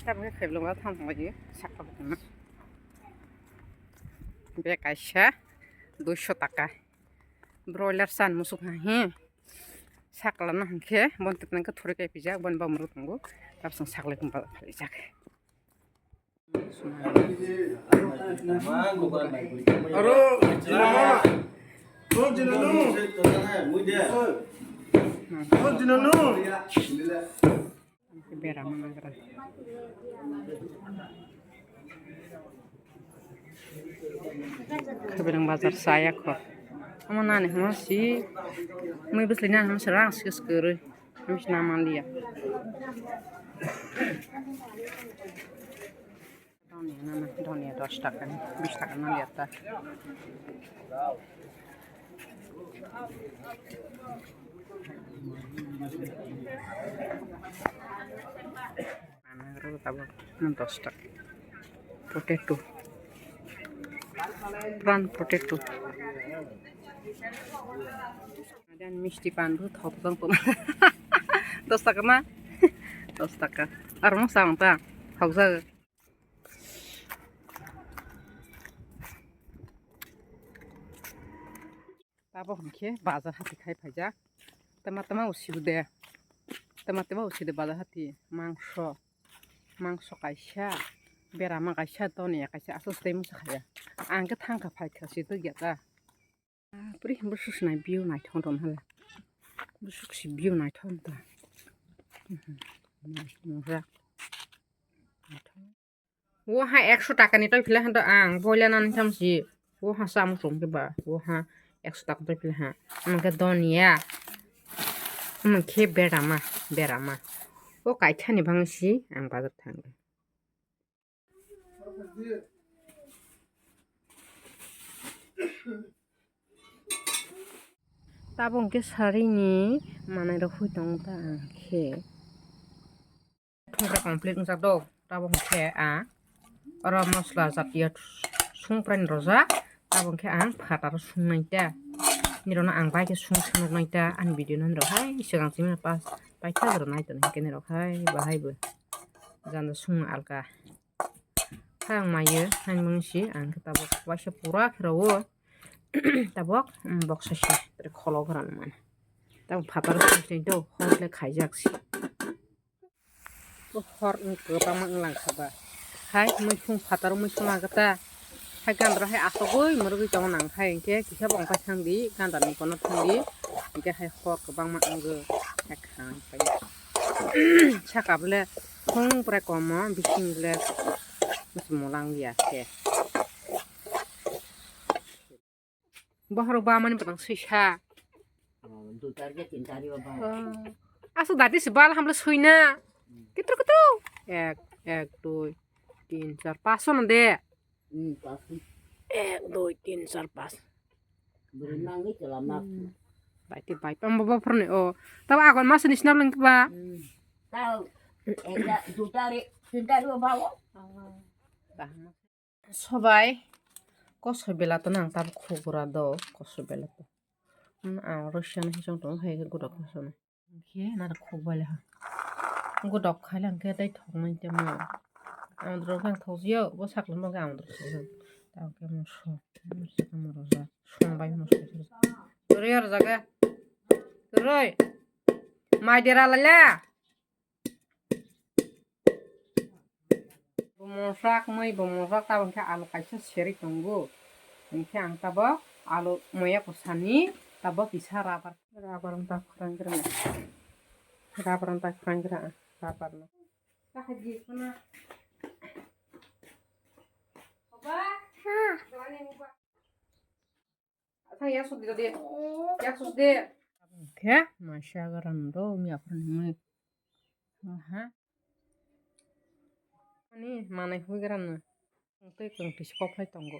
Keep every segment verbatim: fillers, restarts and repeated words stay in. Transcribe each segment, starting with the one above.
Tabuk khe khaibwlwngo thang thang bai sakha bwkhakno. Bag kaisa duiso taka. Broiler chan musuk ha hi. Sakla no hwnkhe bon tip nang khe thori kai pijak, bon bamru tongo. Tabuk chwng saklai kung bazar phalijak. Aro, jinano. Oh, jinano. Oh, jinano. Bera managra. Khaibwlwng bazar saya kho. Omo nani hwnma si. Mui bwsli nang hwnma si rang swk swk kwrwi. Hwnma si na manliya. Dhoniya nana, dhoniya dos taka ni, bis taka nang ya ta. Ano ro tabuk dos taka. Potato. Prawn potato. Ada misti pandu thok jang tong. Dos taka na? Dos taka. Aro mo sa ta. Thok jang. Tabuk hwnkhe bazar hati khai phaijak. Tama tama usibu de. Tama tama usibu de bazar hati. Mangso. Mangso kaisa. Berama kaisa, dhoniya kaisa. Aswk tei masa khaya. Ang khe thangkha phaikha si tugya ta. Bapre, bwswk se nai view naithok tong hala. Bwswk se view naithok ta. Waha ekso taka ni twi phila hwnkhe ang boila nani tham si. Waha chamung tong khe ba. Waha ekso taka twi phila ha. Hwnkhe dhoniya. Hwnkhe berama, berama. O kaithani bangsi ang bazar thangkha. Tabuk hwnkhe sarini manwi rok hui tongo ta ang khe. Thungra complete wngjak do. Tabuk hwnkhe ang oro mosla jatiyo sungprai ni rojak. Tabuk hwnkhe ang phataro sungnai ta. Nirokno ang bai khe sung sanuknai ta. Ani video no nirok hai swkang simi paithago rw nai tong hwnkhe nirok hai bahai bo janda sung alka. Ang mayo, ang mungsi, ang khe tabuk waisa pura khe rw-o. Tabuk, um, boksa se, tere kholo gra nang mano. Tabuk phataro sini do, hor le khaijak se. O hor wng kwbangma wng lang kha ba. Hai, muisung phataro muisung agata. Hai gandra hai asogwi mwrwgwi tongo nang hai, hwnkhe kisa bo wng pai thang di, gandra ni kono thang di. Hwnkhe hai hor kwbangma wngwi hai kha wng pai. Saka bole khung pura komo, bising bole muchung molang ya khe. Bohrok ba mani bwtang swi sa. Oh, dui tari khe tin tari ba. Oh. Aswk dati se bal hamle swi na. Kitru kitru. Ek, ek, dui, tin, char, pas no de. Hmm, pas. Ek, dui, tin, char, pas. Bwrwi nangwi kwlam na. Hmm. Bai te bai pang bo phorni o. Tabo agon mas ni snap lang ba. Hmm. Tao, ek, dui tari, tin tari ba o. Bahma. Sobai kosoi belato nang tabuk khugura do kosoi belato. Hmm, ang rwsiani hisong tong hai gudok kosoi. Khe nari khuk bai le ha. Gudok khai lang khe tei thok nai temo. Ang dro khe ang thok jio bo sakla mo khe ang dro song. Tang khe mo so. Mo so mo ro ja. Song bai mo so. Roi ro jaga. Roi. Mai dera la la. Bo mosok, mui bo mosok, tabuk khe alu kaisa serwi tongo. Hinkhe ang tabuk alu moya kwsani tabuk kisa rubber, rubber wng ta khwrang gra, rubber wng ta khwrang gra, rubber no. Thang yak suk di, di. Yak suk di. Khe, masa garan do, mi aphuru ni mui. Aha. Ani manai hui garan no. Tei kung twi kok phai tongo.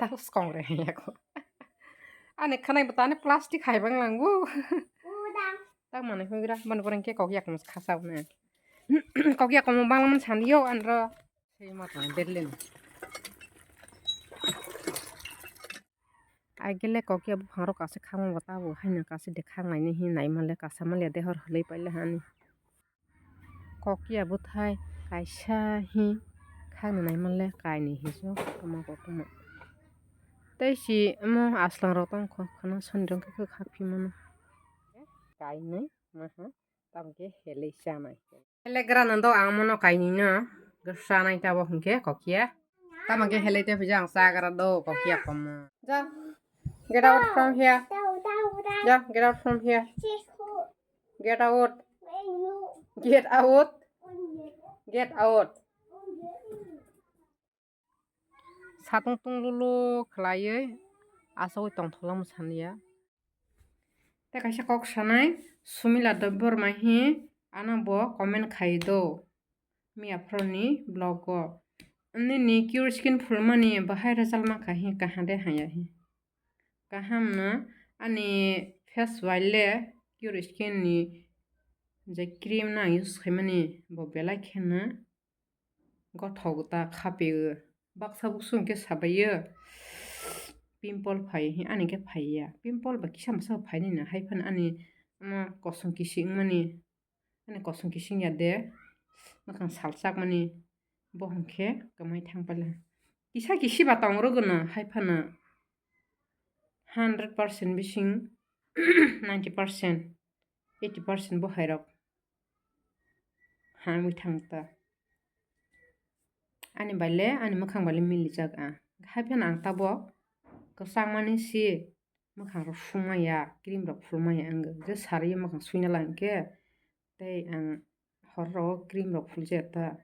Tak skong re ya ko. Ani khanai bwtani plastic hai bang langu. Tak manai hui gra, ban boreng khe kok yak mus khasao ne. Kok yak mo bang man san yo an ro. Sei ma tong Berlin. Aigele kokya buphang rok kaisa khangma bo tabuk haino kaisa de khang naini hin nai manle kasa manliya de hor hwlwi paile hani. Kokya bwthai Kaisa hi khakni naimanle kainwi hinwi omo koktwma. Tei si omo aswlangrok tongkha kheno sonirok khe khakphi mano. Kainwi maha tamo khe helai chanai. Helegrano do ang mono kainwino chanai tabo hinkhe kokya. Tamo khe helai tei phaija ang chagra do kokya komo. Ja, get out from here. Ja, get out from here. Get out. Get out. Get out. Satung tunglulu khlaiwi asogwi tongthokla mwsaniya. Tei kaisa kok sanai Sumila Debbarma hi ano bo comment khai do miya phoroni vlog o. Nini cure skin phulmani bahai result mankha hi kaham de haya hi. Kaham no ani face waile cure skin ni je cream no ang use khaimani bo belai kheno gothok ta khapio. Baksa buksu hinkhe sabaio pimple phai hi ani khe phaiya. Pimple ba kisa masa phainai no hai phano ani ama kosong kisi wngmani. Ani kosong kising ya de, mwkhang salchakmani bo hwnkhe kwmai thang pala. Kisa kisi ba tong rwgwno hai phano hundred percent bising ninety percent, eighty percent bo hairok hamwi thang ta. Ani baile, ani mwkhang baile milijak ang. Hai phano ang tabok kwchangmani si mwkhang rok sumaya, cream rok phulmaya wngwi. Je sari mwkhang suina lai hinkhe tei ang hor rogo cream rok phulja ta.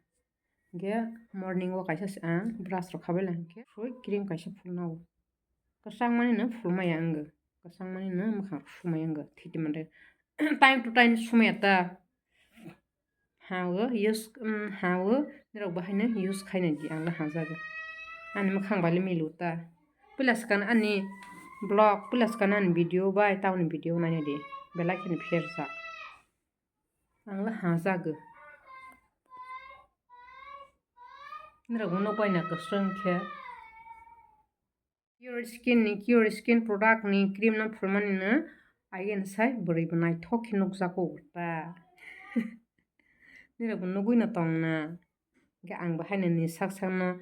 Hinkhe morning o kaisa se ang brush rok khabai lai hinkhe sui cream kaisa phulna o. Kwchangmani no phulmaya wngwi. Kwchangmani no mwkhang rok sumaya wngwi. Thiti mande time to time sumaya ta. Ha o use, um, ha o nirok bo haino use khaina di, ang le hamjago. Ani mwkhang bai le milu ta. Puila swkang ani vlog, puila swkang ani video bai tauni video naina di. Belai kheno pherjak. Ang le hamjago. Nirok bo nukbai na kwswng khe. Cure Skin ni, Cure Skin product ni cream no phulmani no ayang sai bwrwi bo naithok khe nukjago ta. Nirok bo nugwi no tong na. Hinkhe ang bo haino ni sak sak no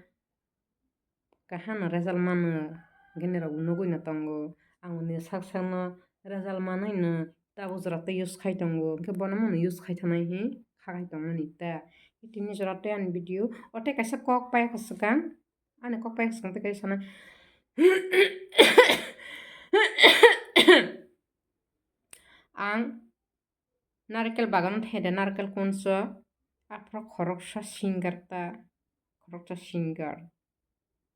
kaham no result mano. Hinkhe nirok bo nugwi no tongo. Ang bo ni sak sak no result manwi no tabuk jora tei use khai tongo. Hinkhe bono mano use khai thanai hi khakai tongmani ta. Tini jora tei ani video o tei kaisa kok pai kha swkang. Ani kok pai swkang tei kaisa sana. Ang narikel bagan thede narikel kunso aphro khoroksa singer ta khoroksa singer.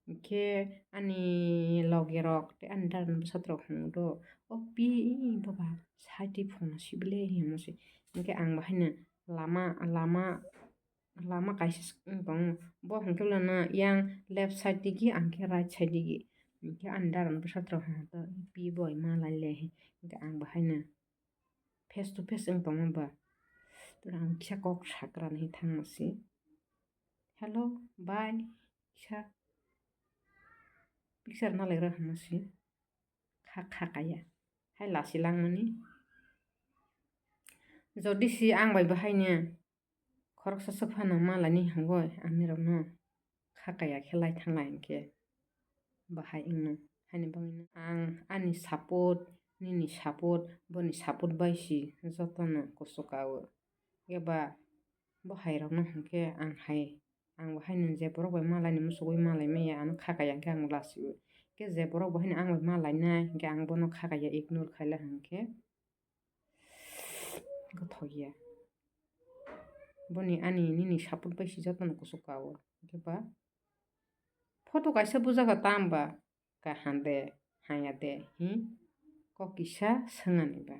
Hinkhe ani logerok tei ani dada bwsarok hwngo do, "O pi baba, side twi phone sibile," hinwi se. Hinkhe ang bo haino lama, lama, lama kaisa wng tongo. Bo hinkhe lana yang left side digi, ang khe right side digi. Hinkhe ani dada bwsarok hwngo do, "Pi boi ma lai le," hinkhe ang bo haino face to face wng tongma ba. Tora ang kisa kok sakra hinwi thangma se. "Hello, bye," kisa picture nalaigra hwnma se. Kha, kha kaya. Hai lasi langmani. Jodi si ang bai bo haino khoroksa swk phano ma laini hwnkhe ang nirokno kha kaya khe lai thang lai hinkhe bahai wngno. Haini bagwino ang ani support, nini support, boni support bai si jotono kuchuka o. Eba bo hai rokno hinkhe ang hai, ang bo haino je borok bai ma laini muchugwi ma lai maya, ano kha kaya hinkhe ang bo lasi o. Hinkhe je borok bo haino ang bai ma lainai hinkhe ang bono kha kaya ignore khaila hinkhe gothok ya. Boni ani nini support bai si jotono kuchuka o. Hinkhe ba photo kaisa bujaka tamo ba kaham de, hamya de, hi? Kok kisa swngani ba.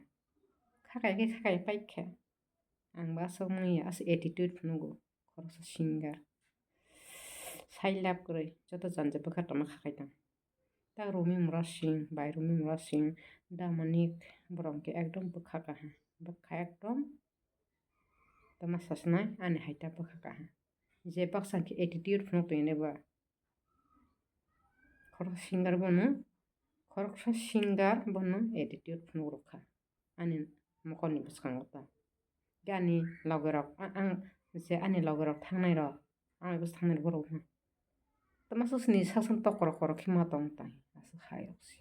Khakai khe khakai paikha. Ang ba aswk manya, aswk attitude phunukgo. Khoroksa singer. Sai lab kwrwi, joto janja bwkha tongma khakai tong. Tak Rumi Murasing, bai Rumi Murasing, da Manik, borok khe ekdom bwkha kaham. Bwkha ekdom tama sasnai ani hai ta bwkha kaham. Je baksa khe attitude phunuk tongya ba. Khoroksa singer bono, khoroksa singer bono attitude phunuk rwkha ani mokolni bwskango ta. Ani logerok, a-, ang Je ani loge rok thangnai rok, ang ebo thangnai borok no. Tama sosni sasan tok korok korok khe ma tong tai aswk hai rok se.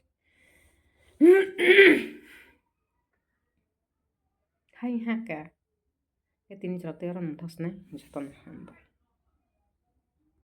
Hai ha ka. Ke tini chwla tei oro nang thosnai jotono hambai.